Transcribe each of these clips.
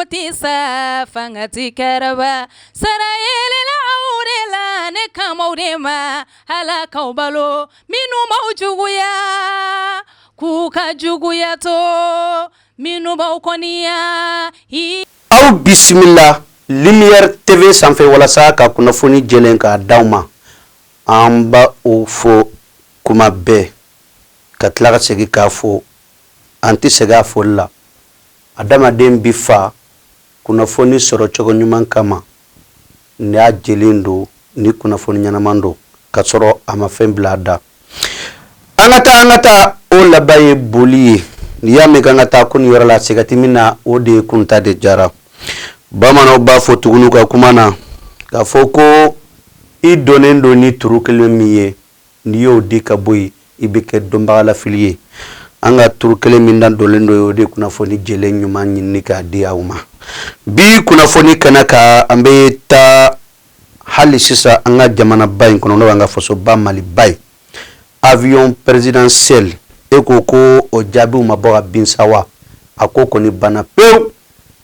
tɛ sa fanga tɛ kɛrɛba sara yelela aw de la ne kan b'aw de ma Ala k'aw balo minnu b'aw juguya k'u ka juguya to minnu b'aw kɔniya. Aw bisimila Lumière TV sanfɛ walasa ka kunnafoni jɛlen k'a d'aw ma. An b'a o fɔ kuma bɛɛ ka tila ka segin k'a fɔ, an tɛ sɛgɛn a fɔli la. Adamaden bi fa kunnafoni sɔrɔ cogo ɲuman kama ni a jɛlen don, ni kunnafoni ɲɛnama don, ka sɔrɔ a ma fɛn bila a da. An ka taa, an ka taa, o laban ye boli ye. N'i y'a mɛn k'an ka taa ko nin yɔrɔ la, sɛgɛ tɛ min na, o de ye kunta de jara. Bamananw b'a fɔ tuguni ka kuma na k'a fɔ ko i dɔnnen don ni turu kelen min ye, n'i y'o di ka bɔ yen, i bɛ kɛ dɔnbagalafili ye. An ka turu kelen min dan dɔnlen don, o de ye kunnafoni jɛlen ɲuman ɲini k'a di aw ma. Bi kunnafoni kɛnɛ kan, an bɛ taa hali sisan an ka jamanaba in kɔnɔ, n'o y'an ka fasoba Maliba ye. Avion présidentiel, e ko ko o jaabiw ma bɔ ka bin sa wa? A ko kɔni banna pewu.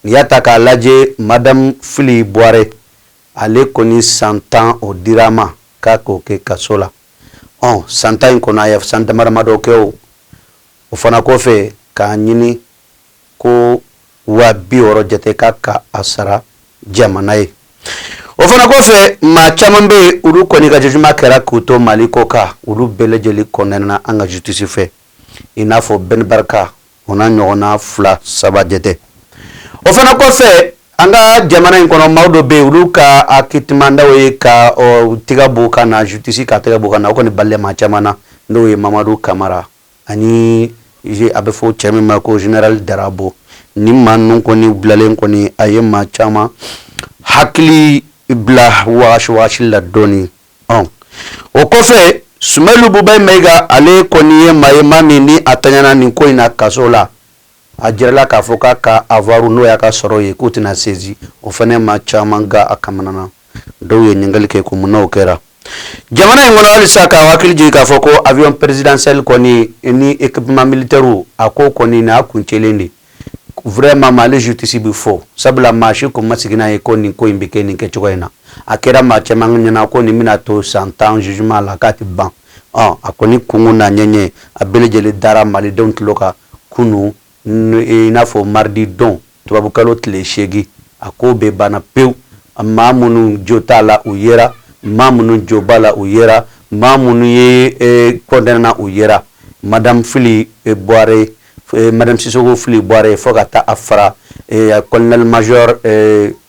N'i y'a ta k'a lajɛ, Madame Fili Buware, ale kɔni san 10 o dira a ma k'a k'o kɛ kaso la. Ɔ san 10 in kɔnɔ, a ye san damadamadɔ kɛ. O fana kɔfɛ, k'a ɲini ko 60 000 jate k'a ka a sara jamana ye. O fana kɔfɛ, maa caman bɛ yen, olu kɔni ka jugement kɛra k'u to Mali kɔ kan, olu bɛɛ lajɛlen condamnéna an ka justice fɛ, i n'a fɔ Ben Barka, o n'a ɲɔgɔnna fila saba jate. O fana kɔfɛ, an ka jamana in kɔnɔ, maa dɔ bɛ yen, olu ka acquittement ye ka tɛgɛ bɔ ka na justice ka tɛgɛ bɔ ka na, o kɔni balilen maa caman na, n'o ye Mamadu Kamara ani a bɛ fɔ cɛ min ma ko général Darabo. Ni maa ninnu kɔni bilalen kɔni, a ye maa caman hakili bila wagasi wagasi la dɔɔni. Ɔ o kɔfɛ, Sumayilu Bubayi Mayiga, ale kɔni ye maa ye, maa min ni a taɲana nin ko in na kaso la. A jirala k'a fɔ k'a ka avoir, n'o y'a ka sɔrɔ ye, k'u tɛna saisi. O fana maa caman ga a kamana na, dɔw ye ɲininkali kɛ ko munna o kɛra jamana in kɔnɔ. Halisa k'a hakili jigin k'a fɔ ko avion présidentiel kɔni ni équipement militaire, a ko kɔni n'a kuncɛlen de. Vraiment, Mali justice bɛ fɔ, sabula maa si kun ma sigi n'a ye ko nin ko in bɛ kɛ nin kɛcogo in na. A kɛra maa caman ɲɛna ko nin bɛna to san 10 jugement la, k'a tɛ ban. Ɔ a kɔni kunkun n'a ɲɛɲɛ, a bɛɛ lajɛlen dara malidenw tulo kan kunu, i n'a fɔ mardi don, tubabukalo tile 8. A ko bɛɛ banna pewu. Maa minnu jo t'a la, u yera. Maa minnu jo b'a la, u yera. Maa minnu ye condamné, u yera. Madame Fili Buware, Madame Sisoko Fili Buware, fo ka taa a fara colonel major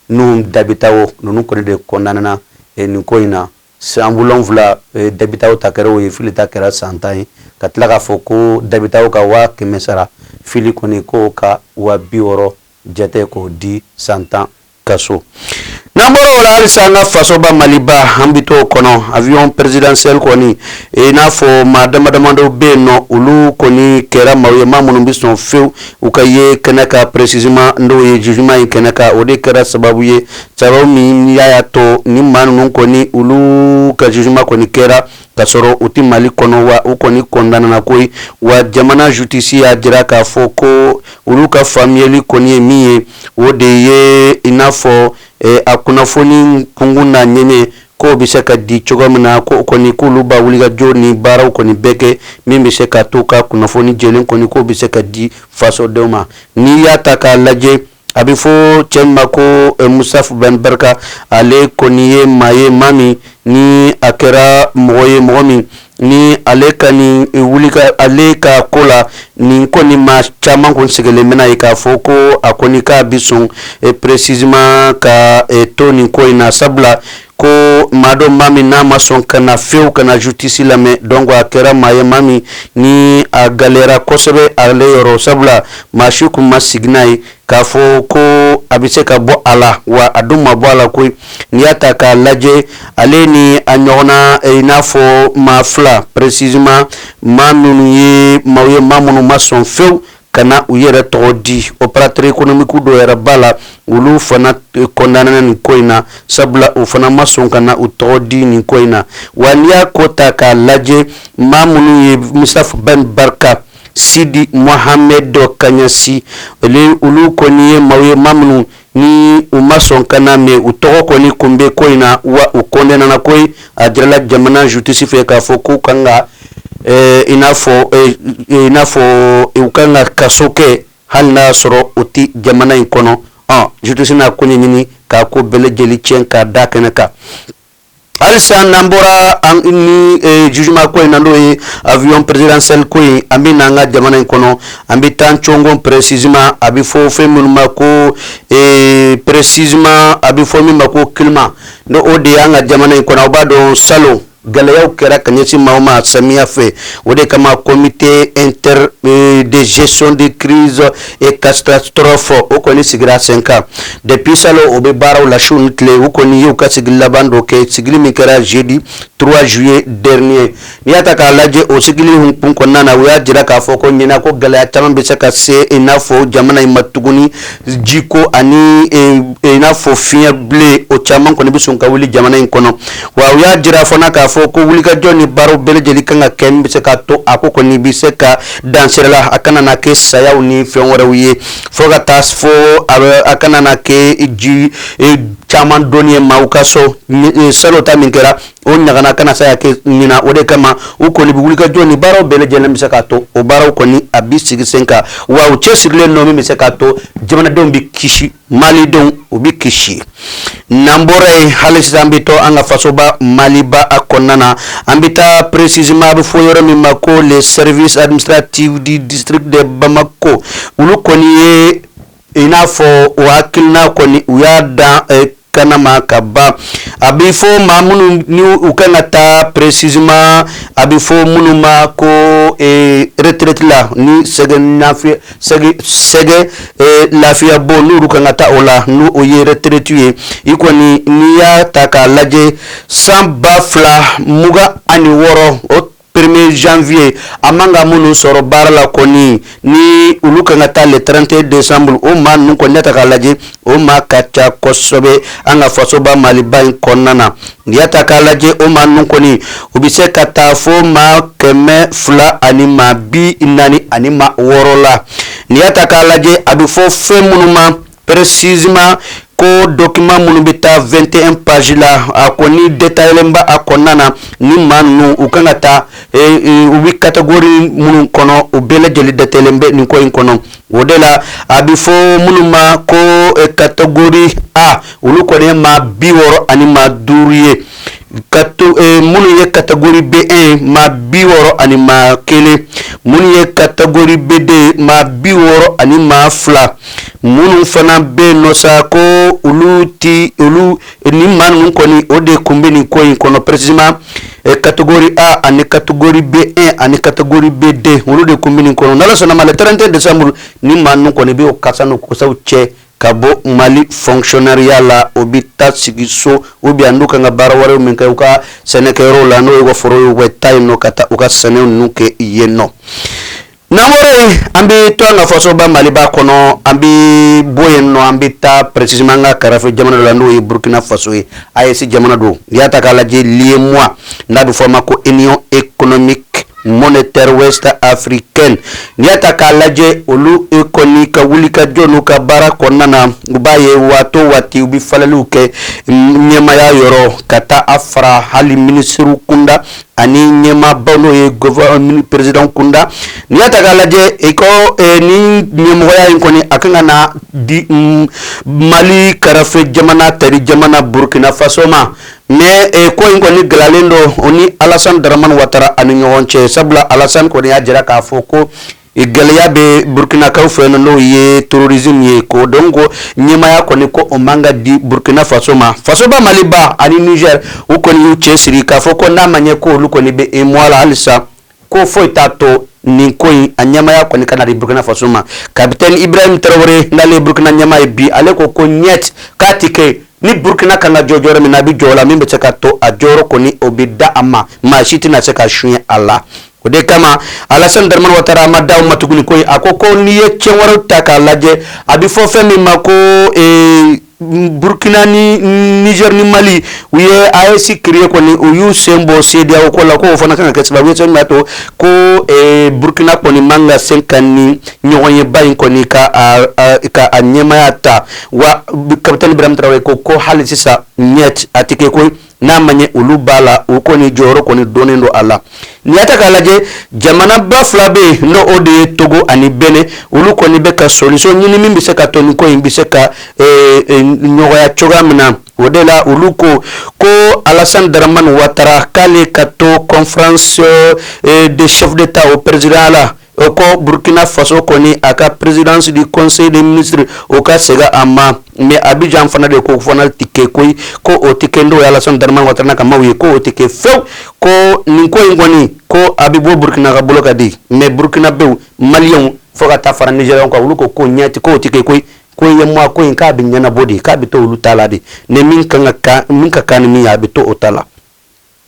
Nuhu Dabitawo, ninnu kɔni de condamné nin ko in na san 7. Dabitawo ta kɛra o ye, Fili ta kɛra san 10 ye. Ka tila k'a fɔ ko Dabitawo ka 100 000 sara, Fili kɔni ko ka 60 000 jate k'o di, san 10 kaso. N'an bɔra o la, halisa an ka fasoba Maliba, an bɛ t'o kɔnɔ. Avion présidentiel kɔni, i n'a fɔ maa dama damadɔ bɛ yen nɔ, olu kɔni kɛra maaw ye, maa minnu bɛ sɔn fewu u ka ye kɛnɛ kan, précisément n'o ye jugement in kɛnɛ kan. O de kɛra sababu ye, sababu min y'a to ni maa ninnu kɔni, olu ka jugement kɔni kɛra ka sɔrɔ u tɛ Mali kɔnɔ, wa u kɔni condamné koyi. Wa jamana justice y'a jira k'a fɔ ko olu ka faamuyali kɔni ye min ye, o de ye i n'a fɔ a kunnafoni kunkun n'a ɲɛɲɛ k'o bɛ se ka di cogo min na, ko kɔni k'olu b'a wulikajɔ ni baaraw kɔni bɛɛ kɛ min bɛ se ka to ka kunnafoni jɛlen kɔni, k'o bɛ se ka di fasodenw ma. N'i y'a ta k'a lajɛ, a bɛ fɔ cɛ min ma ko Musafu Ben Barka, ale kɔni ye maa ye, maa min ni a kɛra mɔgɔ ye, mɔgɔ min ni ale ka nin wuli ka ale ka ko la, nin kɔni maa caman kun sigilen bɛna ye k'a fɔ ko a kɔni k'a bi sɔn précisément ka to nin ko in na, sabula ko maa dɔ, maa min n'a ma sɔn ka na fewu ka na justice lamɛn. Donc a kɛra maa ye, maa min ni a galérera kosɛbɛ ale yɔrɔ, sabula maa si kun ma sigi n'a ye k'a fɔ ko a bɛ se ka bɔ a la, wa a dun ma bɔ a la koyi. N'i y'a ta k'a lajɛ, ale ni a ɲɔgɔnna, i n'a fɔ maa fila précisément, maa minnu ye maaw ye, maa minnu ma sɔn fewu ka na u yɛrɛ tɔgɔ di, opérateur économique dɔw yɛrɛ b'a la, olu fana condamné nin ko in na, sabula u fana ma sɔn ka na u tɔgɔ di nin ko in na. Wa n'i y'a ko ta k'a lajɛ, maa minnu ye Musafu Ben Barka, Sidi Mohamed Kaɲasi, olu kɔni ye maaw ye, maa minnu Ni u ma sɔn ka na mais u tɔgɔ kɔni kun bɛ ko in na, wa u condamnéna koyi. A jirala jamana justice fɛ k'a fɔ k'u kan ka i n'a fɔ u kan ka kaso kɛ, hali n'a y'a sɔrɔ u tɛ jamana in kɔnɔ. Justice n'a ko ɲɛɲini k'a ko bɛɛ lajɛlen tiɲɛ k'a da kɛnɛ kan. Halisa n'an bɔra ni jugement ko in na, n'o ye avion présidentiel ko in, an bɛ na an ka jamana in kɔnɔ. An bɛ taa Congo, précisément a bɛ fɔ fɛn minnu ma ko, précisément a bɛ fɔ min ma ko climat, n'o o de y'an ka jamana in kɔnɔ. Aw b'a dɔn, salon gɛlɛyaw kɛra ka ɲɛsin maaw ma samiya fɛ. O de kama, comité inter de gestion de crise et catastrophe, o kɔni sigira sen kan depuis salon. O bɛ baaraw la su ni tile. U kɔni y'u ka sigili laban dɔ kɛ, sigili min kɛra jeudi 3 juillet dernier. N'i y'a ta k'a lajɛ, o sigili hukumu kɔnɔna na, u y'a jira k'a fɔ ko ɲinan ko gɛlɛya caman bɛ se ka se i n'a fɔ jamana in ma tuguni. Jiko ani i n'a fɔ fiɲɛ bilen, o caman kɔni bɛ sɔn ka wuli jamana in kɔnɔ. Wa u y'a jira fana k'a fɔ ko wulikajɔ ni baaraw bɛɛ lajɛlen kan ka kɛ min bɛ se k'a to a ko kɔni bɛ se ka dan sira la, a kana na kɛ sayaw ni fɛn wɛrɛw ye, fo ka taa fo a kana na kɛ ji caman donni ye maaw ka so. Salon ta min kɛra, o ɲagana kana se ka kɛ ɲina. O de kama, u kɔni bɛ wulikajɔ ni baaraw bɛɛ lajɛlen bɛ se k'a to o baaraw kɔni a bɛ sigi sen kan. Wa u cɛsirilen don min bɛ se k'a to jamanadenw bɛ kisi, malidenw u bɛ kisi. N'an bɔra yen, hali sisan an bɛ to an ka fasoba Maliba a kɔnɔna na. An bɛ taa précisément, a bɛ fɔ yɔrɔ min ma ko les services administratifs du district de Bamako. Olu kɔni ye i n'a fɔ o hakilina kɔni, u y'a dan kana ma ka ban. A bɛ fɔ maa minnu ni u kan ka taa, précisément a bɛ fɔ minnu ma ko retraite la, ni sɛgɛ lafiya, sɛgɛ lafiya bɔ, n'olu kan ka taa o la, n'o o ye retraite ye. I kɔni n'i y'a ta k'a lajɛ, san 2026, o 1er janvier, a man ka minnu sɔrɔ baara la kɔni, ni olu kan ka taa le 31 décembre, o maa ninnu kɔni, ne ta k'a lajɛ, o maa ka ca kosɛbɛ an ka fasoba Maliba in kɔnɔna na. N'i y'a ta k'a lajɛ, o maa ninnu kɔni, u bɛ se ka taa fo maa 246 la. N'i y'a ta k'a lajɛ, a bɛ fɔ fɛn minnu ma précisément ko document minnu bɛ taa 21 page la, a kɔni détaillé ba a kɔnɔna na, ni maa ninnu u kan ka taa, u bɛ catégorie minnu kɔnɔ, u bɛɛ lajɛlen détaillé bɛ nin ko in kɔnɔ. O de la, a bɛ fɔ minnu ma ko catégorie A, olu kɔni ye maa 65 ye. Minnu ye catégorie B1, maa 61. Minnu ye catégorie B2, maa 62. Minnu fana bɛ yen nɔ sa ko olu ti olu ni maa ninnu kɔni, o de kun bɛ nin ko in kɔnɔ, précisément catégorie A ani catégorie B1 ani catégorie B2, olu de kun bɛ nin kɔnɔ. N'Ala sɔnna ma, le 31 décembre, ni maa ninnu kɔni bɛ o kasa n'o kosaw cɛ ka bɔ Mali fonctionnaire la, o bɛ taa sigi so ou bien n'u kan ka baara wɛrɛw min kɛ u ka sɛnɛkɛyɔrɔw la, n'o ye u ka foro ye, u bɛ taa yen nɔ ka taa u ka sɛnɛ ninnu kɛ yen nɔ. N'an bɔra yen, an bɛ to an ka fasoba Maliba kɔnɔ. An bɛ bɔ yen nɔ, an bɛ taa précisément an ka kɛrɛfɛ jamana dɔ la, n'o ye Burkina Faso ye, AES jamana don. N'i y'a ta k'a lajɛ, l'UEMOA, n'a bɛ fɔ a ma ko Union économique monétaire ouest africaine, n'i y'a ta k'a lajɛ, olu kɔni ka wulikajɔ n'u ka baara kɔnɔna na, u b'a ye waati o waati u bɛ falaliw kɛ ɲɛmaya yɔrɔ, ka taa a fara hali minisiriw kunda ani ɲɛmaabaw, n'o ye gouvernement président kunda. N'i y'a ta k'a lajɛ, i ko ni ɲɛmɔgɔya in kɔni, a kan ka na di Mali kɛrɛfɛ jamana, tari jamana Burkina Faso ma. Mais ko in kɔni gɛlɛyalen don o ni Alassane Dramane Ouattara ani ɲɔgɔn cɛ, sabula Alassane kɔni y'a jira k'a fɔ ko gɛlɛya bɛ Burkinakaw fɛ yen, n'o ye terrorisme ye, ko donc ɲɛmaya kɔni, ko o man ka di Burkina Faso ma. Fasoba Maliba ani Niger, u kɔni y'u cɛsiri k'a fɔ ko n'a ma ɲɛ ko olu kɔni bɛ UEMOA la halisa, ko foyi t'a to nin ko in a ɲɛmaya kɔni ka na di Burkina Faso ma. Capitaine Ibrahim Traoré, n'ale ye Burkina ɲɛmaa ye bi, ale ko ko ɲɛ k'a ti kɛ. Ni Burkina kan ka jɔ jɔyɔrɔ min na, a bɛ jɔ o la. Min bɛ se ka to a jɔyɔrɔ kɔni, o bɛ da a ma, maa si tɛna se ka suɲɛ a la. O de kama, Alassane Dramane Ouattara ma da o ma tuguni koyi. A ko ko n'i ye tiɲɛ wɛrɛw ta k'a lajɛ, a bɛ fɔ fɛn min ma ko Burkina ni Niger ni Mali, u ye AES créer kɔni, u y'u sen bɔ CEDEAO ko la, ko o fana kan ka kɛ sababu ye min b'a to ko Burkina kɔni man ka sen ka ni ɲɔgɔnyeba in kɔni ka a ɲɛmaaya ta. Wa capitaine Ibrahim Traoré ko hali sisan ɲɛ a tɛ kɛ koyi, n'a ma ɲɛ olu b'a la, u kɔni jɔyɔrɔ kɔni donnen don a la. N'i y'a ta k'a lajɛ, jamanaba fila bɛ yen, n'o o de ye Togo ani Benin. Olu kɔni bɛ ka solution ɲini min bɛ se ka to nin ko in bɛ se ka nɔgɔya cogoya min na. O de la olu ko Alassane Dramane Ouattara k'ale ka to conférence de chef d'État o président la. O ko Burkina Faso kɔni, a ka présidence du conseil des ministres, o ka segin a ma. Mais Abidjan fana de ko fana tɛ kɛ koyi, ko o tɛ kɛ. N'o ye Alassane Dramane Ouattara n'a ka maaw ye, ko o tɛ kɛ fewu, ko nin ko in kɔni, ko a bɛ bɔ Burkina ka bolo ka di. Mais Burkinabɛw, Maliyɛnw, fo ka taa fara Nigériens kan, olu ko ɲɛ tɛ, k'o tɛ kɛ koyi, ko UEMOA ko in, k'a bɛ ɲɛnabɔ de, k'a bɛ to olu ta la de, ni min kan ka min ka kan ni min ye, a bɛ to o ta la.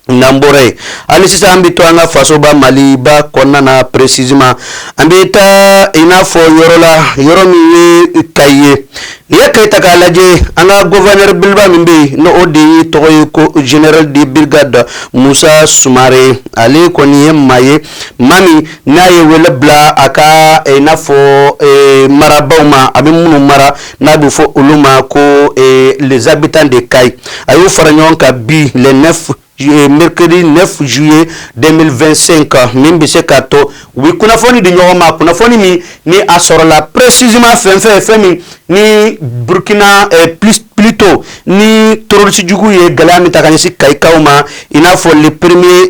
N'an bɔra yen, hali sisan an bɛ to an ka fasoba Maliba kɔnɔna na. Précisément, an bɛ taa i n'a fɔ yɔrɔ la, yɔrɔ min ye Kayi ye. N'i ye Kayi ta k'a lajɛ, an ka gouverneur belebeleba min bɛ yen, n'o o de ye tɔgɔ ye ko général de brigade Musa Sumare, ale kɔni ye maa ye, maa min n'a ye wele bila a ka i n'a fɔ marabaw ma, a bɛ minnu mara, n'a bɛ fɔ olu ma ko les habitants de Kayi. A y'u fara ɲɔgɔn kan bi, le 9, mercredi 9 juillet 2025, min bɛ se k'a to u bɛ kunnafoni di ɲɔgɔn ma, kunnafoni min ni a sɔrɔla précisément fɛn fɛn fɛn min ni Burkina, plus plutôt ni terroriste jugu ye gɛlɛya min ta ka ɲɛsin Kayikaw ma, i n'a fɔ le premier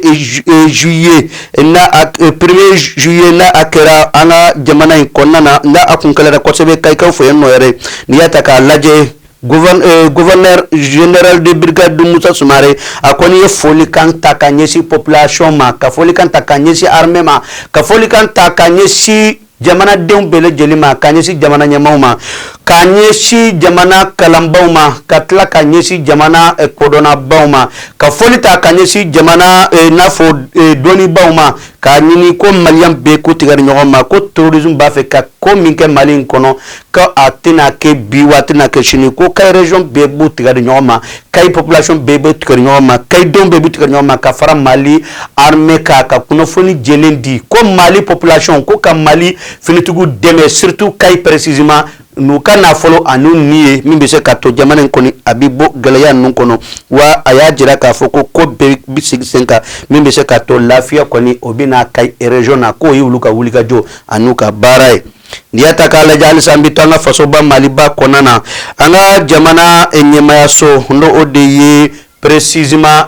juillet, n'a premier juillet n'a a kɛra an ka jamana in kɔnɔna na, n'a a kun kɛlɛra kosɛbɛ Kayikaw fɛ yen nɔ yɛrɛ. N'i y'a ta k'a lajɛ, gouverneur général de brigade Moussa Soumaré, a kɔni ye folikan ta ka ɲɛsin population ma, ka folikan ta ka ɲɛsin armée ma, ka folikan ta ka ɲɛsin jamanadenw bɛɛ lajɛlen ma, ka ɲɛsin jamana ɲɛmaaw ma, ka ɲɛsin jamana kalanbaw ma, ka tila ka ɲɛsin jamana kodɔnnabaw ma, ka foli ta ka ɲɛsin jamana n'a fɔ dɔnnibaw ma, k'a ɲini ko Maliyɛn bɛɛ k'u tigɛ di ɲɔgɔn ma, ko terrorisme b'a fɛ ka ko min kɛ Mali in kɔnɔ, ko a tɛna kɛ bi wa a tɛna kɛ sini, ko Kayi région bɛɛ b'u tigɛ di ɲɔgɔn ma, Kayi population bɛɛ b'u tigɛ di ɲɔgɔn ma, Kayidenw bɛɛ b'u tigɛ di ɲɔgɔn ma, ka fara Mali armée kan, ka kunnafoni jɛlen di ko Mali population ko ka Mali finitigiw dɛmɛ, surtout Kayi précisément, n'u ka nafolo ani ni ye min bɛ se ka to jamana in kɔni a bɛ bɔ gɛlɛya ninnu kɔnɔ. Wa a y'a jira k'a fɔ ko bɛɛ bɛ sigi sen kan min bɛ se ka to lafiya kɔni o bɛ na Kayi région na, k'o ye olu ka wulikajɔ ani ka baara ye. N'i y'a ta k'a lajɛ, halisa an bɛ to an ka fasoba Maliba kɔnɔna na. An ka jamana ɲɛmaayaso, n'o o de ye précisément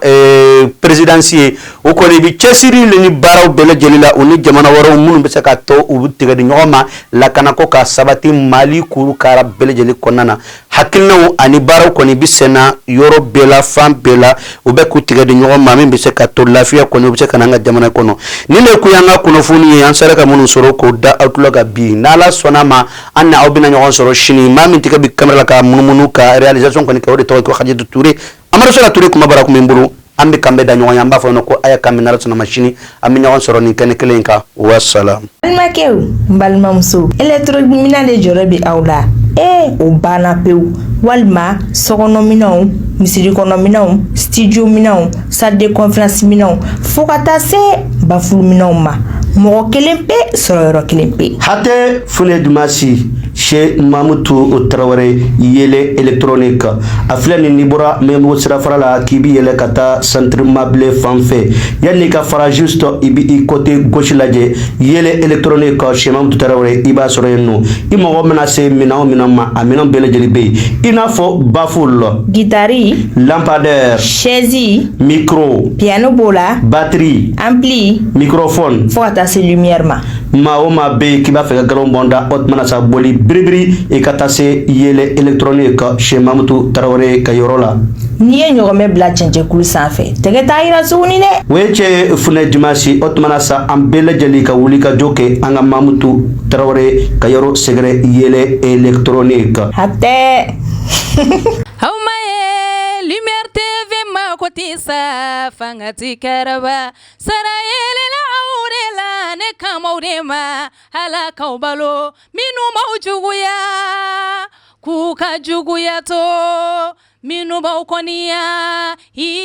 présidence ye, o kɔni bi cɛsiri ni baaraw bɛɛ lajɛlen la, u ni jamana wɛrɛw minnu bɛ se ka to u bɛ tigɛ di ɲɔgɔn ma lakanako ka sabati Mali kurukara bɛɛ lajɛlen kɔnɔna na. Hakilinaw ani baaraw kɔni bɛ senna yɔrɔ bɛɛ la, fan bɛɛ la, u bɛ k'u tigɛ di ɲɔgɔn ma min bɛ se ka to lafiya kɔni u bɛ se ka na an ka jamana kɔnɔ. Nin de kun y'an ka kunnafoni ye, an sera ka minnu sɔrɔ k'o da aw tulo kan bi. N'Ala sɔnna ma, an ni aw bɛna ɲɔgɔn sɔrɔ sini. Maa min tigɛ bɛ caméra la ka munumunu ka réalisation kɔni kɛ, o de tɔgɔ ye ko Hajatu Ture. Amadu Sala Ture kuma bara kun bɛ n bolo. An bɛ kan bɛɛ da ɲɔgɔn ye, an b'a fɔ ko a ye kan bɛn. N'Ala sɔnna ma, sini an bɛ ɲɔgɔn sɔrɔ nin kɛnɛ kelen in kan. Wasalaam. Balimakɛw, n balimamuso, électronique de jɔrɔ bɛ aw la. Ee, o banna pewu. Walima sokɔnɔminɛnw, misiri kɔnɔminɛnw, studio minɛnw, salle de conférence minɛnw, fo ka taa se baffle minɛnw ma, mɔgɔ kelen pe sɔrɔ yɔrɔ kelen pe. Hatɛ Fune Dumasi chez Mamutu Tarawele, Yele électronique, a filɛ nin, n'i bɔra Mɛmɔgɔ sirafara la k'i bi yɛlɛ ka taa centre mabile fan fɛ, yanni ka fara juste, i bi i côté gauche lajɛ, Yele électronique chez Mamutu Tarawele, i b'a sɔrɔ yen nɔ. I mago mana se minɛn o minɛn ma, a minɛn bɛɛ lajɛlen bɛ yen, i n'a fɔ baffle, guitare, lampadaire, chaise, micro, piano b'o la, batterie, ampli, microphone, fo ka taa se lumière ma. Maa o maa bɛ yen k'i b'a fɛ ka galon bɔn da, o tuma na sa, boli biribiri i ka taa se Yele électronique chez Mamutu Tarawele ka yɔrɔ la. N'i ye ɲɔgɔmɛ bila cɛncɛnkulu sanfɛ, tɛgɛ t'a yira tuguni dɛ. O ye cɛ Funɛ Dimasi. O tuma na sa, an bɛɛ lajɛlen ka wuli ka jɔ kɛ an ka Mamutu Tarawele ka yɔrɔ sɛgɛrɛ, Yele électronique. Hatɛ. Aw ma ye Lumière TV ma ko tɛ sa fanga ti kɛrɛba sara yelela aw de la, ne kamaw de ma ala k'aw balo minnu m'aw juguya. K'u ka juguya to minnu b'aw kɔniya.